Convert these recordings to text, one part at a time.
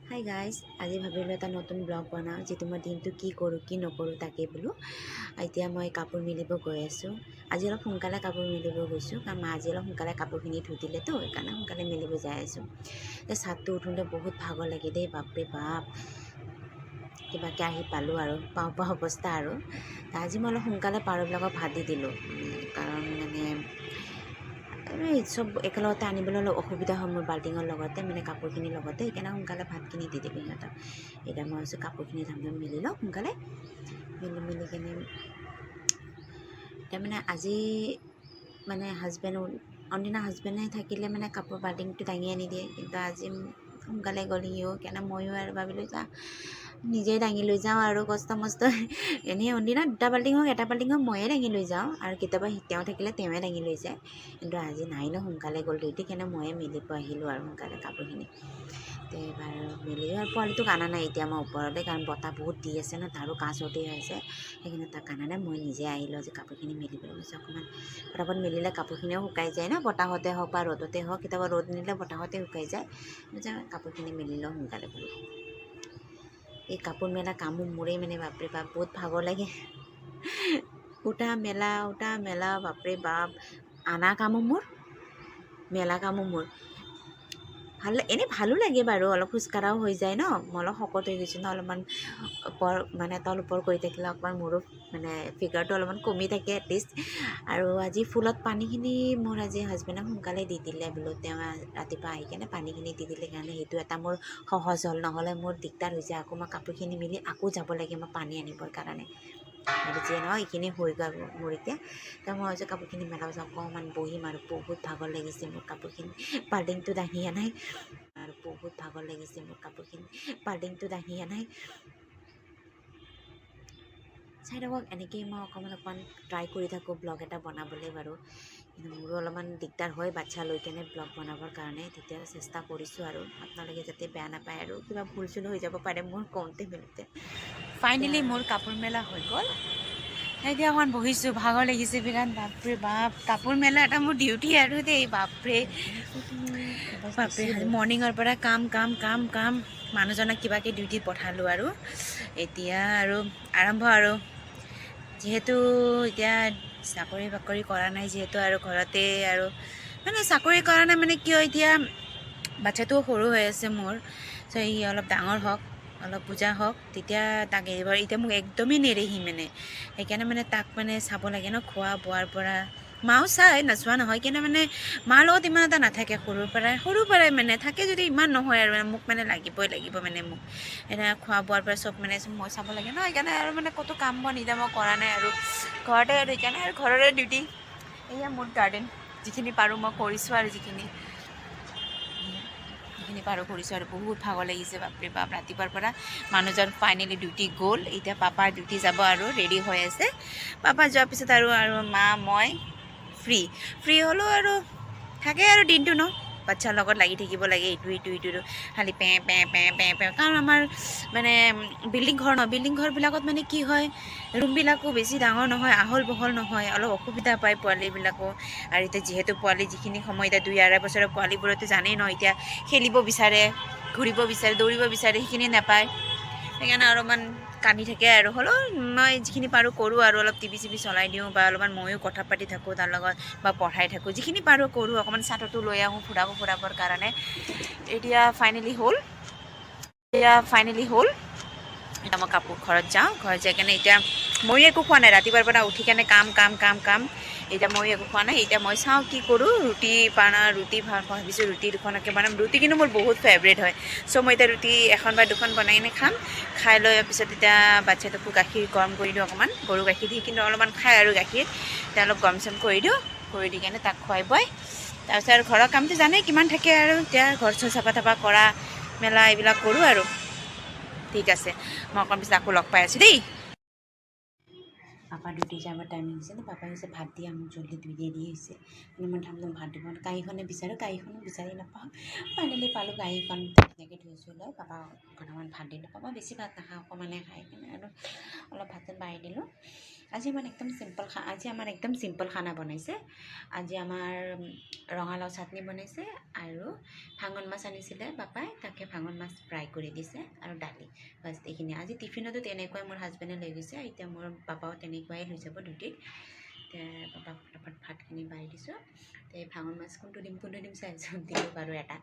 Hi guys, আজি ভাবিলোঁ এটা নতুন ব্লগ বনাওঁ, যিটো মই দিনটো কি কৰোঁ, কি নকৰোঁ তাকেই বোলো। এতিয়া মই কাপোৰ মেলিব গৈ আছোঁ। আজি অলপ সোনকালে কাপোৰ মেলিব গৈছোঁ, কাৰণ মা আজি অলপ সোনকালে কাপোৰখিনি ধুই দিলেতো, সেইকাৰণে সোনকালে মেলিব যাই আছোঁ। এই চাদটো উঠোঁতে বহুত ভাগৰ লাগে দেই, বাপৰে বাপ। কিবাকৈ আহি পালোঁ আৰু পাওঁ পাওঁ অৱস্থা। আৰু আজি মই অলপ সোনকালে পাৰবিলাকক ভাত দি দিলোঁ, কাৰণ মানে এই চব একেলগতে আনিবলৈ অলপ অসুবিধা হয় মোৰ বাল্টিঙৰ লগতে, মানে কাপোৰখিনিৰ লগতে। সেইকাৰণে সোনকালে ভাতখিনি দি দিলোঁ সিহঁতক। এতিয়া মই ভাবিছোঁ কাপোৰখিনি ধাম ধাম মেলি লওঁ সোনকালে। মেলি মেলি কেনে এতিয়া মানে আজি মানে হাজবেণ্ড অনদিনা হাজবেণ্ডে থাকিলে মানে কাপোৰ বাল্টিংটো দাঙি আনি দিয়ে, কিন্তু আজি সোনকালে গ'ল সিও, সেইকাৰণে ময়ো আৰু ভাবিলোঁ, যা নিজেই দাঙি লৈ যাওঁ আৰু কষ্ট মষ্ট। এনেই অনদিনা দুটা বাল্টিং হওক, এটা বাল্টিং হওক, ময়ে দাঙি লৈ যাওঁ আৰু কেতিয়াবা তেওঁ থাকিলে তেওঁৱে দাঙি লৈ যায়। কিন্তু আজি নাই ন, সোনকালে গ'ল ডিউটি, সেইকাৰণে ময়ে মেলিব আহিলোঁ আৰু সোনকালে কাপোৰখিনি। তে এবাৰ মেলি আৰু পোৱালিটোক অনা নাই এতিয়া মই ওপৰলৈ, কাৰণ বতাহ বহুত দি আছে ন, তাৰো কাহ চৰ্দি হৈ আছে, সেইকাৰণে তাক অনা নাই। মই নিজে আহিলোঁ আজি কাপোৰখিনি মেলিবলৈ। কৈছোঁ অকণমান ফটাফট মেলিলে কাপোৰখিনিও শুকাই যায় ন, বতাহতে হওক বা ৰ'দতে হওক। কেতিয়াবা ৰ'দ নিদিলে বতাহতে শুকাই যায়। কাপোৰখিনি মেলি লওঁ সোনকালে বোলো। এই কাপোৰ মেলা কামো মোৰেই মানে, বাপৰে বাপ, বহুত ভাগৰ লাগে। উঠা মেলা, উঠা মেলা, বাপৰে বাপ। আনা কামো মোৰ, মেলা কামো মোৰ। ভাল, এনেই ভালো লাগে বাৰু, অলপ খোজকঢ়াও হৈ যায় ন। মই অলপ শকত হৈ গৈছোঁ ন, অলপমান ওপৰ মানে তল ওপৰ কৰি থাকিলে অকণমান মোৰো মানে ফিগাৰটো অলপমান কমি থাকে এটলিষ্ট। আৰু আজি ফুলত পানীখিনি মোৰ আজি হাজবেণ্ডে সোনকালে দি দিলে বোলো। তেওঁ ৰাতিপুৱা আহি কেনে পানীখিনি দি দিলে কাৰণে সেইটো এটা মোৰ সহজ হ'ল, নহ'লে মোৰ দিগদাৰ হৈ যায়। আকৌ মই কাপোৰখিনি মেলি আকৌ যাব লাগে মই পানী আনিবৰ কাৰণে। আৰু যিয়ে নহওক, এইখিনি হৈ গ'ল মোৰ এতিয়া। তো মই ভাবিছোঁ কাপোৰখিনি মেলা পাছত অকণমান বহিম আৰু বহুত ভাগৰ লাগিছে মোৰ। কাপোৰখিনি বাল্টিংটো দাঙি আনাই আৰু বহুত ভাগৰ লাগিছে মোৰ। কাপোৰখিনি বাল্টিংটো দাঙি আনাই। চাই থাকক, এনেকেই মই অকণমান অকণমান ট্ৰাই কৰি থাকোঁ ব্লগ এটা বনাবলৈ বাৰু। কিন্তু মোৰো অলপমান দিগদাৰ হয় বাচ্ছা লৈ কেনে ব্লগ বনাবৰ কাৰণে। তেতিয়া চেষ্টা কৰিছোঁ আৰু আপোনালোকে যাতে বেয়া নাপায় আৰু কিবা ভুল চুল হৈ যাব পাৰে মোৰ কওঁতে মেলোঁতে। ফাইনেলি মোৰ কাপোৰ মেলা হৈ গ'ল। এতিয়া অকণমান বহিছোঁ, ভাগৰ লাগিছে বিৰাট, বাপৰে বাপ। কাপোৰ মেলা এটা মোৰ ডিউটি আৰু দেই, বাপৰে বাপৰে। মৰ্ণিঙৰ পৰা কাম কাম কাম কাম। মানুহজনক কিবাকৈ ডিউটিত পঠালোঁ আৰু এতিয়া আৰু আৰম্ভ। আৰু যিহেতু এতিয়া চাকৰি বাকৰি কৰা নাই, যিহেতু আৰু ঘৰতে আৰু মানে চাকৰি কৰা নাই, মানে কিয়, এতিয়া বাচ্ছাটোও সৰু হৈ আছে মোৰ। চ' সি অলপ ডাঙৰ হওক, অলপ বুজা হওক, তেতিয়া তাক এৰিব। এতিয়া মোক একদমেই নেৰে সি মানে, সেইকাৰণে মানে তাক মানে চাব লাগে ন, খোৱা বোৱাৰ পৰা। মাও চায়, নাচোৱা নহয়, কিন্তু মানে মাৰ লগত ইমান এটা নাথাকে সৰুৰ পৰাই মানে থাকে যদি ইমান নহয় আৰু মানে মোক মানে লাগিবই লাগিব। মানে মোক এতিয়া খোৱা বোৱাৰ পৰা চব মানে মই চাব লাগে ন, সেইকাৰণে আৰু মানে ক'তো কাম বন এতিয়া মই কৰা নাই আৰু ঘৰতে আৰু সেইকাৰণে আৰু ঘৰৰে ডিউটি। এয়া মোৰ গাৰ্ডেন, যিখিনি পাৰোঁ মই কৰিছোঁ আৰু যিখিনি যিখিনি পাৰোঁ কৰিছোঁ আৰু। বহুত ভাগৰ লাগিছে, বাপৰে বাপ, ৰাতিপুৱাৰ পৰা। মানুহজন ফাইনেলি ডিউটি গ'ল। এতিয়া পাপা ডিউটি যাব আৰু ৰেডি হৈ আছে। পাপা যোৱাৰ পিছত আৰু মা মই ফ্ৰী। ফ্ৰী হ'লেও আৰু থাকে আৰু দিনটো ন, বাচ্ছাৰ লগত লাগি থাকিব লাগে, ইটো ইটো ইটো ইটো খালি pay pay pay pay pay. কাৰণ আমাৰ মানে বিল্ডিং ঘৰ ন, বিল্ডিং ঘৰবিলাকত মানে কি হয়, ৰুমবিলাকো বেছি ডাঙৰ নহয়, আহল বহল নহয়, অলপ অসুবিধা পায় পোৱালিবিলাকো। আৰু এতিয়া যিহেতু পোৱালি যিখিনি সময় এতিয়া 2-2.5 বছৰৰ পোৱালিবোৰতো জানেই ন, এতিয়া খেলিব বিচাৰে, ঘূৰিব বিচাৰে, দৌৰিব বিচাৰে, সেইখিনি নাপায়। সেইকাৰণে অলপমান কান্দি থাকে আৰু হ'লেও মই যিখিনি পাৰোঁ কৰোঁ আৰু অলপ টিভি চিভি চলাই দিওঁ বা অলপমান ময়ো কথা পাতি থাকোঁ তাৰ লগত বা পঢ়াই থাকোঁ, যিখিনি পাৰোঁ কৰোঁ। অকণমান চাটতো লৈ আহোঁ ফুৰাবৰ কাৰণে। এতিয়া ফাইনেলি হ'ল, এতিয়া ফাইনেলি হ'ল। এতিয়া মই কাপোৰ ঘৰত যাওঁ। ঘৰত যাই কেনে এতিয়া ময়ো একো খোৱা নাই, ৰাতিপুৱাৰ পৰা উঠি কেনে কাম কাম কাম কাম। এতিয়া ময়ো একো খোৱা নাই। এতিয়া মই চাওঁ কি কৰোঁ। ৰুটি পানা ৰুটি ভাল ভাবিছোঁ, ৰুটি দুখনকে বনাম। ৰুটি কিন্তু মোৰ বহুত ফেভৰেট হয়। চ' মই এতিয়া ৰুটি এখন বা দুখন বনাই কিনে খাম। খাই লৈ পিছত এতিয়া বাচ্ছাটোকো গাখীৰ গৰম কৰি দিওঁ অকণমান। গৰু গাখীৰ দি কিন্তু অলপমান খায় আৰু গাখীৰ। এতিয়া অলপ গৰম চৰম কৰি দিওঁ, কৰি দি কেনে তাক খুৱাই বুৱাই তাৰপিছত আৰু ঘৰৰ কামটো জানেই কিমান থাকে আৰু এতিয়া ঘৰ চৰ চাফা তাফা কৰা মেলা এইবিলাক কৰোঁ আৰু। ঠিক আছে, মই অকণ পিছত আকৌ লগ পাই আছোঁ দেই। পাপা ডিউটি যাব টাইম হৈছে ন, পাপাই কৈছে ভাত দিয়া মোক জল্দি, দুই দেৰি হৈছে। মানে মই ধাম ধাম ভাত দিব কাঁহীখনে বিচাৰোঁ, কাঁহীখনো বিচাৰি নাপাওঁ। ফাইনেলি পালোঁ কাঁহীখন, ধুনীয়াকৈ ধুইছোঁ লৈ পাপা কেইটামান ভাত দিলোঁ। পাপা বেছি ভাত নাখায়, অকণমানে খায়, সেইকাৰণে আৰু অলপ ভাত চাত বাঢ়ি দিলোঁ। আজি আমাৰ একদম চিম্পল খানা বনাইছে। আজি আমাৰ ৰঙালাও চাটনি বনাইছে আৰু ভাঙন মাছ আনিছিলে পাপাই, তাকে ভাঙন মাছ ফ্ৰাই কৰি দিছে আৰু দালি, বাছ এইখিনি। আজি টিফিনতো তেনেকুৱাই মোৰ হাজবেণ্ডে লৈ গৈছে, এতিয়া মোৰ পাপাও তেনেকুৱাই লৈ যাব ডিউটিত। এতিয়া পাপাক ফটাফট ভাতখিনি বাঢ়ি দিছোঁ। এই ভাঙন মাছ কোনটো দিম কোনটো দিম চাই আছোঁ, দিলোঁ বাৰু এটা।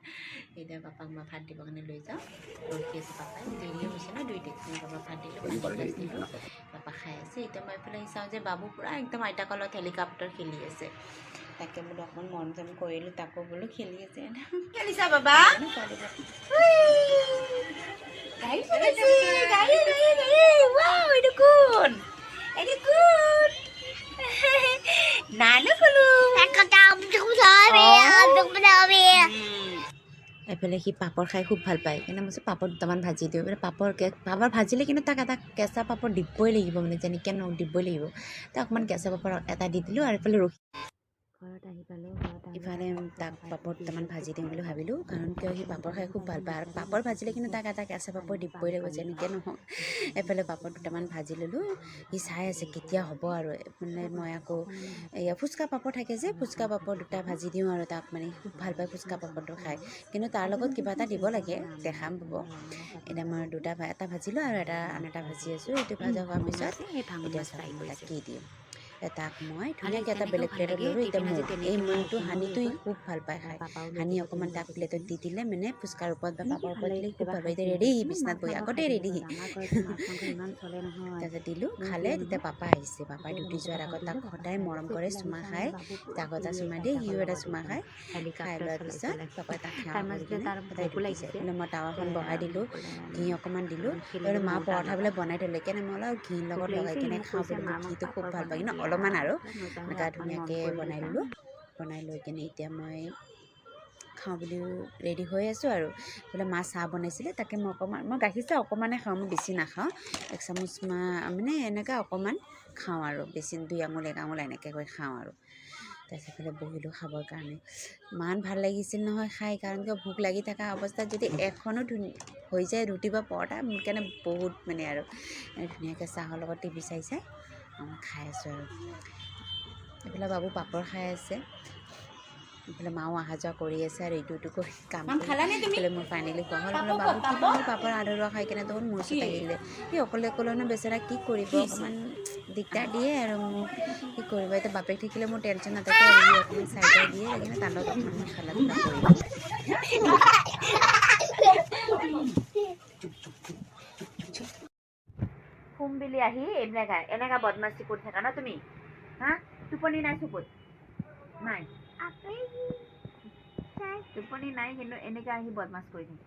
এতিয়া পাপাক মই ভাত দিবৰ কাৰণে লৈ যাওঁ, ৰখি আছে পাপাই, দেৰিও হৈছে ন ডিউটিত। পাপাক ভাত দিলোঁ, পানী গিলাচ দিলোঁ, পাপা খাই আছে। এতিয়া মই এইফালে চাওঁ যে বাবু পূৰা একদম আইতাকৰ লগত হেলিকপ্টাৰ খেলি আছে, তাকে বোলো অকণমান মৰম চৰম কৰিলোঁ, তাকো বোলো খেলি আছে। খেলিছা বাবা? গাড়ী চলাইছে, গাড়ী গাড়ী গাড়ী, ৱাও, এইটো কোন, এইটো কোন? নানু কলো। এইফালে সি পাপৰ খাই খুব ভাল পায়, সেইকাৰণে মই কৈছোঁ পাপৰ দুটামান ভাজি দিওঁ। মানে পাপৰ ভাজিলে কিন্তু তাক এটা কেঁচা পাপৰ দিবই লাগিব, মানে যেনেকৈ নহওক দিবই লাগিব। তাক অকণমান কেঁচা পাপৰ এটা দি দিলোঁ আৰু এইফালে ৰখি ঘৰত আহি পালোঁ। ঘৰত আহি ইফালে তাক পাপৰ দুটামান ভাজি দিওঁ বুলি ভাবিলোঁ, কাৰণ কিয় সি পাপৰ খাই খুব ভাল পায় আৰু পাপৰ ভাজিলে কিন্তু তাক এটা কেঁচা পাপৰ দিবই লাগিব যেনেকৈ নহওক। এইফালে পাপৰ দুটামান ভাজি ল'লোঁ, সি চাই আছে কেতিয়া হ'ব আৰু। মানে মই আকৌ এয়া ফুচকা পাপৰ থাকে যে, ফুচকা পাপৰ দুটা ভাজি দিওঁ আৰু তাক, মানে খুব ভাল পায় ফুচকা পাপৰটো খাই, কিন্তু তাৰ লগত কিবা এটা দিব লাগে, দেখাম পাব। এতিয়া মই দুটা এটা ভাজিলোঁ আৰু এটা আন এটা ভাজি আছোঁ। এইটো ভাজা হোৱাৰ পিছত এতিয়া চাওক মই তাক কি দিওঁ। তাক মই ধুনীয়াকৈ এটা বেলেগ প্লেটত ল'লোঁ। এতিয়া মৌ, এই মৌটো হানিটো সি খুব ভাল পায় খাই, হানি অকণমান তাক প্লেটত দি দিলে মানে ফুচকাৰ ওপৰত বা পাপৰ ওপৰত দিলে খুব ভাল পায়। এতিয়া ৰেডি সি, বিচনাত বহি আগতে ৰেডি সি। তাৰপিছত দিলোঁ, খালে। তেতিয়া পাপা আহিছে, পাপাই ডিউটি যোৱাৰ আগত তাক সদায় মৰম কৰে, চুমা খায়, তাক এটা চুমা দিয়ে, সিও এটা চুমা খায়। খাই লোৱাৰ পিছত পাপাই তাক সেৱা কৰি কিনে সদায় ডিউটি যায়। মানে মই টাৱাখন বহাই দিলোঁ, ঘি অকণমান দিলোঁ, আৰু মা পৰঠাবিলাক বনাই থ'লে, সেইকাৰণে মই অলপ ঘিৰ লগত লগাই কিনে খাওঁ বুলি, মই ঘিটো খুব ভাল পাওঁ, কিন্তু অলপমান আৰু এনেকুৱা ধুনীয়াকৈ বনাই ল'লোঁ। বনাই লৈ কিনে এতিয়া মই খাওঁ বুলিও ৰেডি হৈ আছোঁ। আৰু বোলে মা চাহ বনাইছিলে, তাকে মই অকণমান, মই গাখীৰ চাহ অকণমানে খাওঁ, মই বেছি নাখাওঁ, এক চামুচ মানে এনেকৈ অকণমান খাওঁ আৰু, বেছি দুই আঙুল এক আঙুল এনেকৈ কৰি খাওঁ আৰু। তাৰপিছত এইফালে বহিলোঁ খাবৰ কাৰণে, ইমান ভাল লাগিছিল নহয় খাই, কাৰণ কিয় ভোক লাগি থকা অৱস্থাত যদি এখনো হৈ যায় ৰুটি বা পৰঠা, মোৰ কাৰণে বহুত মানে আৰু ধুনীয়াকৈ চাহৰ লগত টিভি চাই চাই মই খাই আছোঁ। আৰু এইফালে বাবু পাপৰ খাই আছে, এইফালে মাও অহা যোৱা কৰি আছে আৰু ইটো ইটো কৰি কাম মাম কৰি। খালানে তুমি? এইফালে মোৰ ফাইনেলি খোৱা হ'ল। পাপৰ বাবু ক'ত? কি পাপৰ? হ'ল, পাপৰ আধৰুৱা খাই কিনে দেখোন মোৰ ওচৰত আহিলে। সি অকলে অকলেনো বেচেৰা কি কৰিব, কি হৈছে? অকণমান দিগদাৰ দিয়ে আৰু মোক, কি কৰিব। এতিয়া বাপেক থাকিলে মোৰ টেনশ্যন নাথাকে আৰু সি অকণমান চাইডাৰ দিয়ে, সেইকাৰণে তাৰ লগত অকণমান মই খেলা ধূলা কৰি দিওঁ। শুম বুলি আহি এইবিলাক এনেকা বদমাচি কৰি থাকা ন তুমি? হা, টোপনি নাই চকুত? নাই টোপনি নাই, কিন্তু এনেকে আহি বদমাছ কৰি থাকে।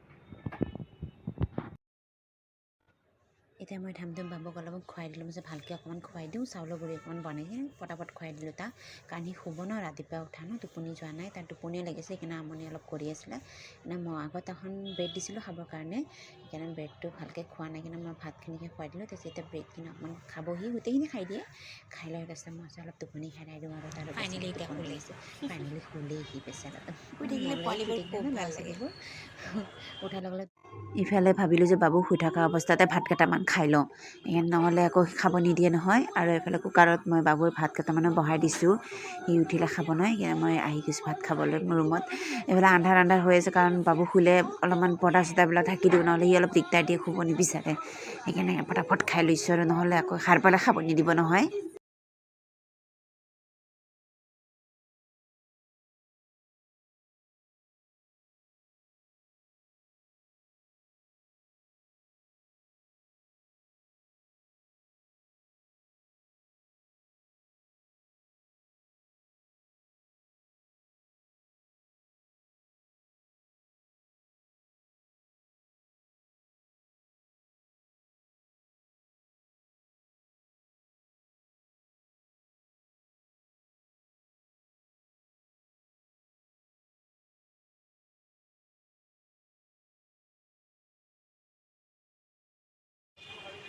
এতিয়া মই ধাম ধুম বাবুক অলপ খুৱাই দিলোঁ, মই ভালকৈ অকণমান খুৱাই দিওঁ, চাউলৰ গুড়ি অকণমান বনাই কিনে পটাপট খুৱাই দিলোঁ তাক, কাৰণ সি শুব ন, ৰাতিপুৱা উঠা ন, টোপনি যোৱা নাই, তাৰ টোপনিও লাগিছে, সেইকাৰণে আমনি অলপ কৰি আছিলে। মানে মই আগত এখন ব্ৰেড দিছিলোঁ খাবৰ কাৰণে, সেইকাৰণে ব্ৰেডটো ভালকৈ খোৱা নাই, কিন্তু মই ভাতখিনিকে খুৱাই দিলোঁ। তাৰপিছত এতিয়া ব্ৰেডখিনি অকণমান খাবহি, গোটেইখিনি খাই দিয়ে, খাই লৈ তাৰপিছত মই অলপ টোপনি খেদাই দিওঁ আৰু তাৰ ফাইনেলি এতিয়া টোপনি শুলে। লাগিছে, ফাইনেলি শুলেই সি বেচেৰা। শুই থাকিলে মৰম লাগে, শুই পোৱালিবোৰ থাকিলে খুব ন ভাল ল'ৰা লাগে। ছোৱালীবোৰ। উঠাৰ লগে লগে ইফালে ভাবিলোঁ যে বাবু শুই থকা অৱস্থাতে ভাত কেইটামান খাই লওঁ, সেইকাৰণে নহ'লে আকৌ খাব নিদিয়ে নহয়। আৰু এইফালে কুকাৰত মই বাবুৰ ভাত কেইটামানো বহাই দিছোঁ, সি উঠিলে খাব নহয়, সেইকাৰণে মই আহি গৈছোঁ ভাত খাবলৈ মোৰ ৰুমত। এইফালে আন্ধাৰ আন্ধাৰ হৈ আছে, কাৰণ বাবু শুলে অলপমান পৰ্দা চৰ্দাবিলাক ঢাকি দিওঁ, নহ'লে সি অলপ দিগদাৰ দিয়ে, শুব নিবিচাৰে, সেইকাৰণে ফটাফট খাই লৈছোঁ আৰু, নহ'লে আকৌ সাৰ পালে খাব নিদিব নহয়।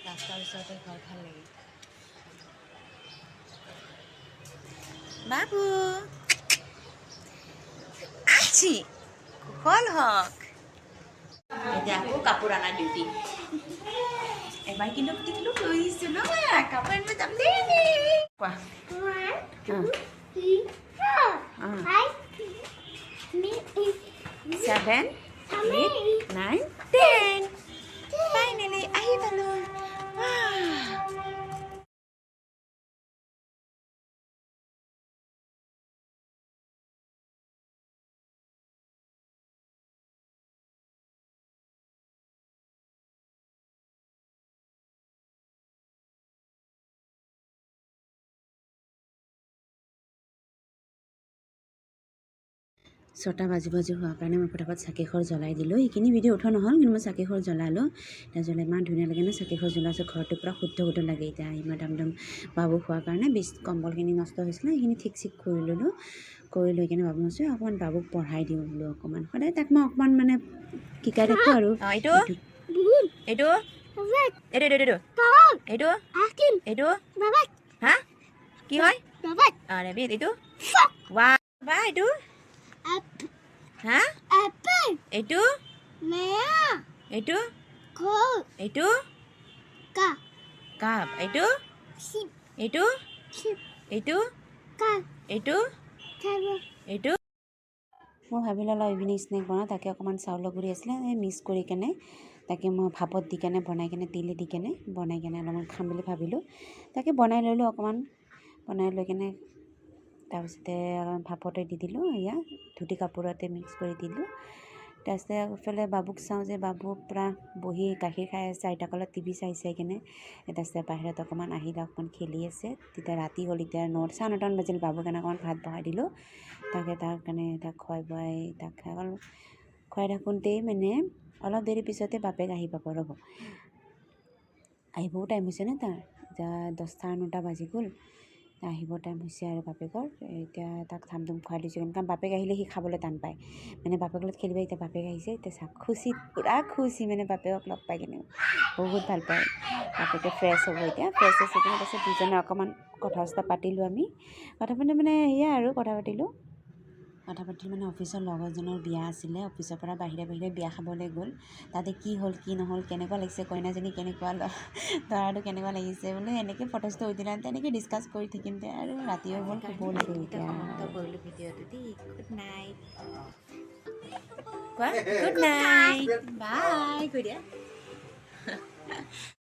ৰাস্তাৰ ওচৰতে ঘৰ ভাল লাগে। বাবু, আছি, কুশল হওক। এতিয়া আকৌ কাপোৰ অনা ডিউটি। এবাৰ কিন্তু টিকলু লৈ আহিছোঁ ন, কাপোৰ আনিব যাম দেই। কোৱা। 1, 2, 3, 4, 5, 6, 7, 8, 9, 10। Finally আহি পালোঁ। 6টা বাজি বাজি হোৱাৰ কাৰণে মই ফটাফট চাকিঘৰ জ্বলাই দিলোঁ। সেইখিনি ভিডিঅ' উঠোৱা নহ'ল, কিন্তু মই চাকিঘৰ জ্বলালোঁ। এতিয়া জ্বলাই ইমান ধুনীয়া লাগে ন চাকিঘৰ জ্বলোৱাৰ পিছত, ঘৰটো পূৰা শুদ্ধ শুদ্ধ লাগে। এতিয়া আহি মই একদম বাবু খোৱাৰ কাৰণে বিছ কম্বলখিনি নষ্ট হৈছিলে, সেইখিনি ঠিক চিক কৰি ল'লোঁ। কৰি লৈ কিনে বাবু কৈছোঁ অকণমান বাবুক পঢ়াই দিওঁ বোলো অকণমান। সদায় তাক মই অকণমান মানে শিকাই থাকোঁ আৰু। এইটো, এইটো, এইটো, এইটো, এইটো, এইটো, এইটো, হা, কি হয়? অঁ, ৰেবিট। এইটো ৱা বা, এইটো, হা, এইটো, এইটো, এইটো কাপ, এইটো, এইটো, এইটো, এইটো, এইটো। মই ভাবিলোঁ অলপ ইভিনিং স্নেক বনাওঁ, তাকে অকণমান চাউলৰ গুড়ি আছিলে, এই মিক্স কৰি কেনে তাকে মই ভাপত দি কেনে বনাই কেনে, তিলে দি কেনে বনাই কেনে অলপমান খাম বুলি ভাবিলোঁ। তাকে বনাই ল'লোঁ অকণমান, বনাই লৈ কেনে তাৰপিছতে অলপমান ভাপতে দি দিলোঁ, এয়া ধুতি কাপোৰতে মিক্স কৰি দিলোঁ। তাৰপিছতে ইফালে বাবুক চাওঁ যে বাবু পূৰা বহি গাখীৰ খাই আছে, আইতাকৰ লগত টিভি চাই চাই কেনে। তাৰপিছতে বাহিৰত অকণমান আহিলে, অকণমান খেলি আছে। তেতিয়া ৰাতি হ'ল, এতিয়া 9:30 মান বাজিল। বাবুৰ কাৰণে অকণমান ভাত বহাই দিলোঁ। তাকে তাৰ কাৰণে তাক খুৱাই বোৱাই, তাক অলপ খুৱাই থাকোঁতেই মানে অলপ দেৰি পিছতে বাপেক আহি পাব। ৰ'ব, আহিবও টাইম হৈছে ন তাৰ, এতিয়া 10:30 বাজি গ'ল, আহিব টাইম হৈছে আৰু বাপেকৰ। এতিয়া তাক ধাম ধুম খুৱাই দিছোঁ, কাৰণ বাপেক আহিলে সি খাবলৈ টান পায়, মানে বাপেকৰ লগত খেলিব। এতিয়া বাপেক আহিছে, এতিয়া চাওক খুচি, পূৰা খুচি, মানে বাপেকক লগ পাই কিনে বহুত ভাল পায়। বাপেকে ফ্ৰেছ হ'ব এতিয়া, ফ্ৰেছ হৈছে কিনে তাৰপিছত দুজনে অকণমান কথা চথা পাতিলোঁ আমি। কথা পাতি মানে সেয়াই আৰু কথা পাতিলোঁ। কথা পাতিলোঁ মানে অফিচৰ লগৰজনৰ বিয়া আছিলে, অফিচৰ পৰা বাহিৰে বাহিৰে বিয়া খাবলৈ গ'ল। তাতে কি হ'ল কি নহ'ল, কেনেকুৱা লাগিছে কইনাজনী, কেনেকুৱা দৰাটো কেনেকুৱা লাগিছে বোলে, এনেকৈ ফটো চটো উঠিলে, তেনেকৈ ডিছকাছ কৰি থাকিম দে। আৰু ৰাতিও হ'ল, শুবও লাগে এতিয়া। সমাপ্ত কৰিলোঁ ভিডিঅ'টো দেই। Good night. কোৱা, গুড নাইট, বাই কৈ দিয়া।